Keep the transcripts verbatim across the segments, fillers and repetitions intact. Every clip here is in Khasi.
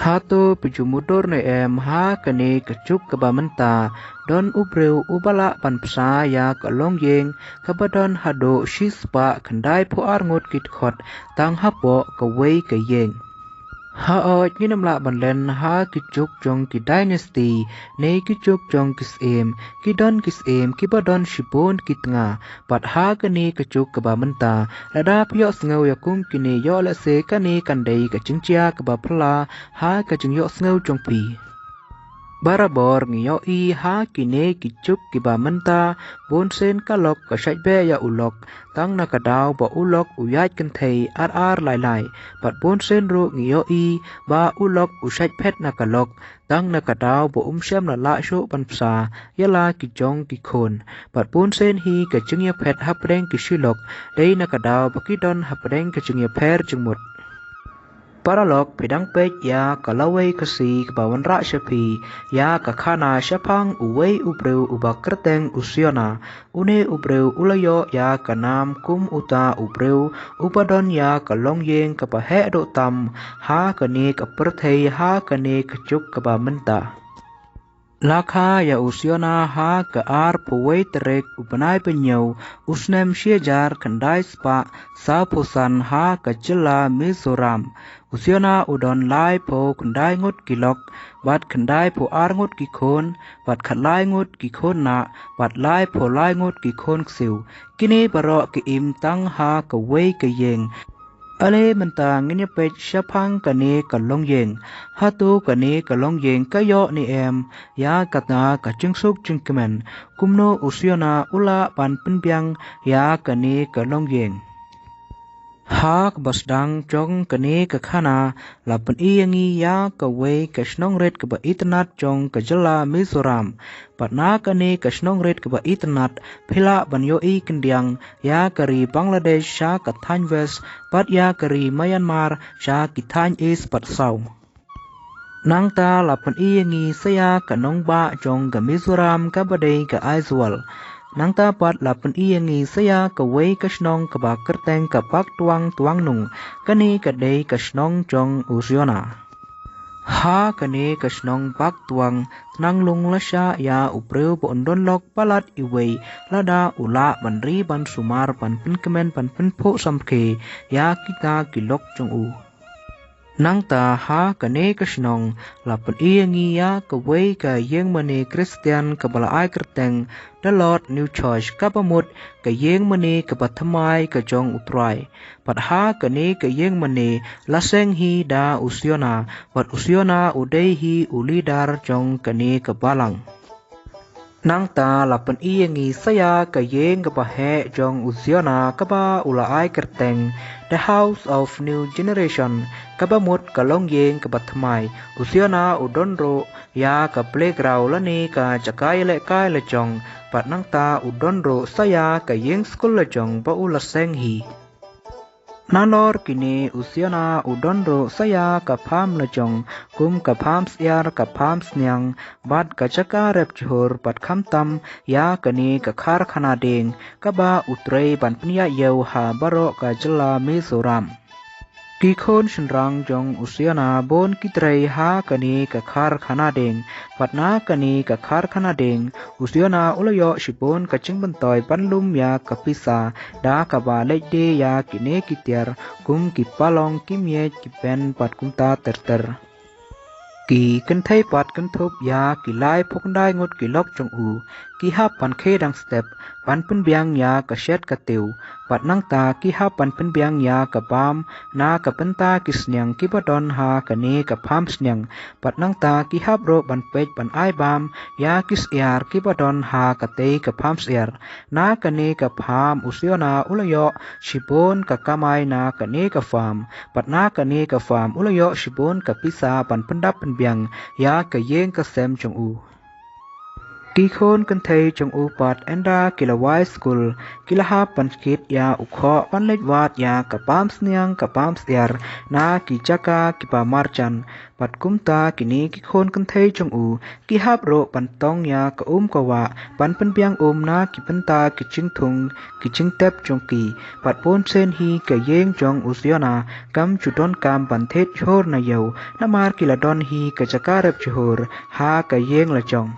Hato phi ju mutdur ne em, ha kane ka juk kaba mynta don u briew uba lah ban bsa ïa ka longïing kaba don haduh shispah khyndai phew ar ngut ki dkhot tang hapoh kawei ka ïing. Hooid, ngin ym lah ban len ha ki juk jong ki dynasty ne ki juk jong ki syiem, ki don ki syiem kiba don shibun ki tnga. Bad ha kane ka juk kaba mynta, lada phi ïohsngew ïa kum kine, ïoh lehse kane kan dei ka jingjia kaba phylla ha ka jingïohsngew jong phi. Barabor ngi ïohi ha kine ki juk kiba mynta, bunsien ka lok ka shait beh ïa u lok, tang na ka daw ba u lok u ïaid kynthei ar ar lai lai. Bad bunsien ruh ngi ïohi ba u lok u shait phet na ka lok, tang na ka daw ba um shym la lah shuh ban bsa ïa la ki jong ki khun. Bad bunsien hi ka jingïaphet hapdeng ki shi lok, dei na ka daw ba ki don hapdeng ka jingïapher jingmut. Paralok, phi dang peit ïa ka lawei Khasi kaba wanrah sha phi ïa ka khana shaphang uwei u briew uba kyrteng u Siona. Une u briew u la ïoh ïa ka nam kum uta u briew uba don ïa ka longïing kaba heh duh tam ha kane ka pyrthei, ha kane ka juk kaba mynta. La kha ïa u Siona ha ka arphew wei tarik u bnai ba hynñiew u snem shi hajar khyndai spah sawphew san ha ka jylla Mizoram. U Siona u don laiphew khyndai ngut ki lok, bad khyndai phew ar ngut ki khun, bad khatlai ngut ki khun nah, bad laiphew lai ngut ki khun ksiew. Kine baroh ki im tang ha kawei ka ïing. Ale mynta ngin ïa peit shaphang kane ka longïing. Hato kane ka longïing ka ïoh ne em ïa kata ka jingsuk jingkmen? Kumno u Siona u lah ban pynbiang ïa kane ka longïing? Ha kaba sdang jong kane ka khana, la pyni ïa ngi ïa kawei ka shnong rit kaba itynnad jong ka jylla Mizoram. Bad na kane ka shnong rit kaba itynnad, phi lah ban ïohi khyndiat ïa ka ri Bangladesh sha ka thaiñ west, bad ïa ka ri Myanmar sha ki thaiñ east bad south. Nangta la pyni ïa ngi sa ïa ka nongbah jong ka Mizoram kaba dei ka Aizawl. Nangta pat la pyni ïa ngi sa ïa kawei ka shnong kaba kyrteng ka Baktawng Tawangnung. Kane ka dei ka shnong jong u Siona. Ha kane ka shnong Baktawng Tawangnung la shah ïa u briew ba un don lok palat iwei, lada u lah ban ri ban sumar ban pynkmen ban pynphuh samrkhie ïa kita ki lok jong u. Nangta ha kane ka shnong la pyni ïa ngi ïa kawei ka ïing mane Khristan kaba la ai kyrteng The Lord New Church, kaba mut ka ïing mane kaba thymmai ka jong u Trai. Bad ha kane ka ïing mane la seng hi da u Siona, bad u Siona u dei hi u leader jong kane ka balang. Nangta la pyni ïa ngi sa ïa ka ïing kaba heh jong u Siona kaba u la ai kyrteng The House of New Generation, kaba mut ka longïing kaba thymmai. U Siona u don ruh ïa ka playground lane ka jaka ïalehkai la jong, bad nangta u don ruh sa ïa ka ïing skul la jong ba u la seng hi. Nalor kine u Siona u don ruh sa ïa ka farm la jong, kum ka farm syiar, ka farm sniang, bad ka jaka rep jhur, bad khamtam ïa kane ka karkhana dieng kaba u trei ban pynïaid ïew ha baroh ka jylla Mizoram. Ki khun shynrang jong u Siona bun ki trei ha kane ka karkhana dieng, bad na kane ka karkhana dieng u Siona u la ïoh shibun ka jingmyntoi ban lum ïa ka pisa da kaba leit die ïa kine ki tiar, kum ki palong, ki miej, ki bench bad kumta ter ter. Ki kynthei pat kynthup ïa ki laiphew khyndai ngut ki lok jong u, ki hap ban khie dang step ban pynbiang ïa ka shet ka tiew, bad nangta ki hap ban pynbiang ïa ka bam na ka bynta ki sniang kiba don ha kane ka farm sniang, bad nangta ki hap ruh ban peit ban ai bam ïa ki syiar kiba don ha katei ka farm syiar. Na kane ka farm u Siona u la ïoh shibun ka kamai na kane ka farm, bad na kane ka farm u la ïoh shibun ka pisa ban pyndap pynbiang ïa ka ïing ka sem jong u. Ki khun kynthei jong u pat ynda ki la wai skul, ki la hap ban kit ïa u khoh ban leit wad ïa ka pam sniang ka pam syiar na ki jaka kiba marjan. Bad kumta kine ki khun kynthei jong u ki hap ruh ban tong ïa ka um ka wah ban pynbiang um na ki bynta ki jingthung ki jingtep jong ki. Bad bun sien hi ka ïing jong u Siona kam ju donkam ban thied jhur na ïew, namar ki la don hi ka jaka rep jhur ha ka ïing la jong.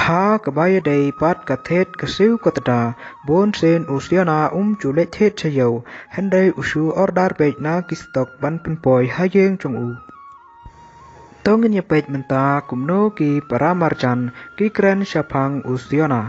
Ha kaba ïadei bad ka thied ka siew ka tda, bun sien u Siona um ju leit thied sha ïew, hynrei u shu order beit na ki stock ban pynpoi ha ïing jong u. To ngin ïa peit mynta kumno ki para marjan ki kren shaphang u Siona.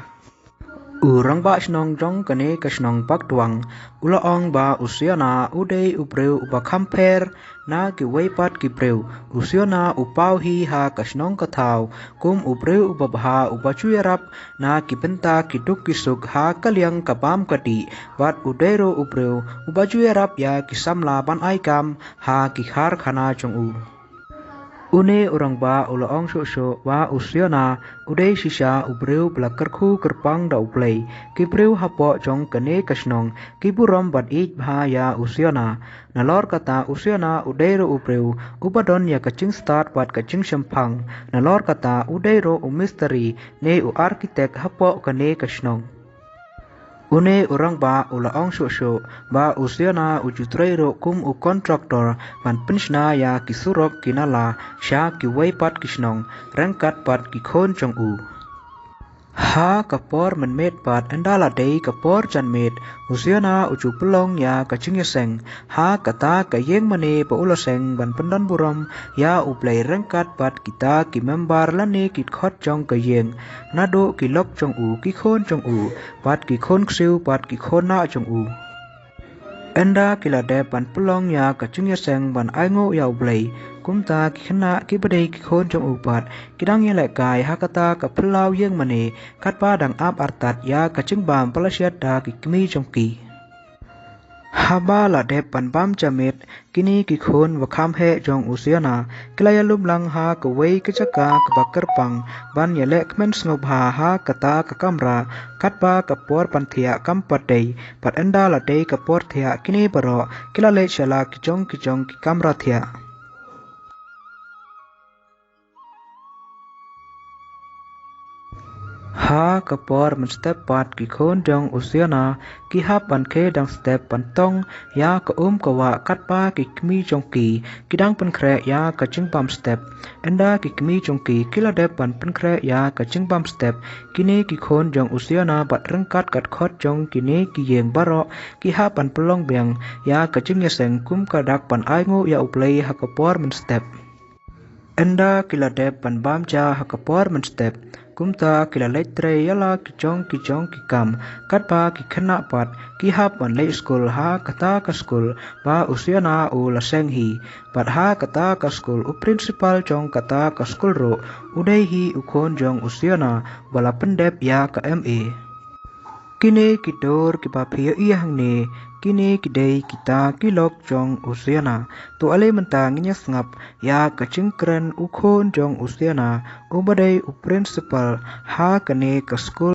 U rangbah shnong jong kane ka shnong Bakduang u la ong ba u Siona u dei u briew uba kham pher na kiwei pat ki briew. U Siona u paw hi ha ka shnong ka thaw kum u briew uba bha, uba ju ïarap na ki bynta ki duk ki suk ha ka liang ka bam ka dih. Bad u dei ruh u briew uba ju ïarap ïa ki samla ban ai kam ha ki karkhana jong u. Une u rangbah u la ong shuh shuh ba u Siona u dei shisha u briew ba la kyrkhu kyrpang da U Blei. Ki briew hapoh jong kane ka shnong ki burom bad ïeit bha ïa u Siona. Nalor kata u Siona u dei ruh u briew uba don ïa ka jingstad bad ka jingshemphang. Nalor kata u dei ruh u mistri ne u architect hapoh kane ka shnong. Une u rangbah u la ong shuh shuh ba u Siona u ju trei ruh kum u contractor ban pynshna ïa ki surok ki nala sha kiwei pat ki shnong ryngkat bad ki khun jong u. Ha ka por mynmiet pat ynda la dei ka por janmiet, u Siona u ju pynlong ïa ka jingïaseng ha kata ka ïing mane ba u la seng ban pyndon burom ïa U Blei ryngkat bad kita ki member lane ki khot jong ka ïing, naduh ki lok jong u, ki khun jong u, bad ki khun ksiew bad ki khun nah jong u. Ynda ki la dep ban pynlong ïa ka jingïaseng ban ainguh ïa U Blei, kumta ki khynnah kiba dei ki khun jong u pat ki dang ïalehkai ha kata ka phyllaw ïing mane, katba dang ap artat ïa ka jingbam ba la shet da ki kmie jong ki. Haba la dep ban bam janmiet, kine ki khun ba kham heh jong u Siona ki la ïalum lang ha kawei ka jaka kaba kyrpang ban ïaleh kmen sngewbha ha kata ka kamra. Katba ka por ban thiah kam pat dei, bad ynda la dei ka por thiah kine baroh ki la leit sha la ki jong ki jong ki kamra thiah. Ha ka por mynstep pat ki khun jong u Siona ki hap ban khie dang step ban tong ïa ka um ka wah katba ki kmie jong ki ki dang pynkhreh ïa ka jingbam step. Ynda ki kmie jong ki ki la dep ban pynkhreh ïa ka jingbam step, kine ki khun jong u Siona bad ryngkat ka dkhot jong kine ki ïing baroh ki hap ban pynlong biang ïa ka jingïaseng kum ka dak ban ainguh ïa U Blei ha ka por mynstep. Ynda ki la dep ban bam ja ha ka por mynstep, kumta ki la leit trei ïa la ki jong ki jong ki kam. Katba ki khynnah pat ki hap ban leit skul ha kata ka skul ba u Siona u la seng hi. Bad ha kata ka skul u principal jong kata ka skul ruh u dei hi u khun jong u Siona ba la pyndep ïa ka M A. Kine ki dur kiba phi ïohi hangne, kine ki dei kita ki lok jong u Siona. To ale mynta ngin ïa sngap ïa ka jingkren u khun jong u Siona uba dei u principal ha kane ka skul.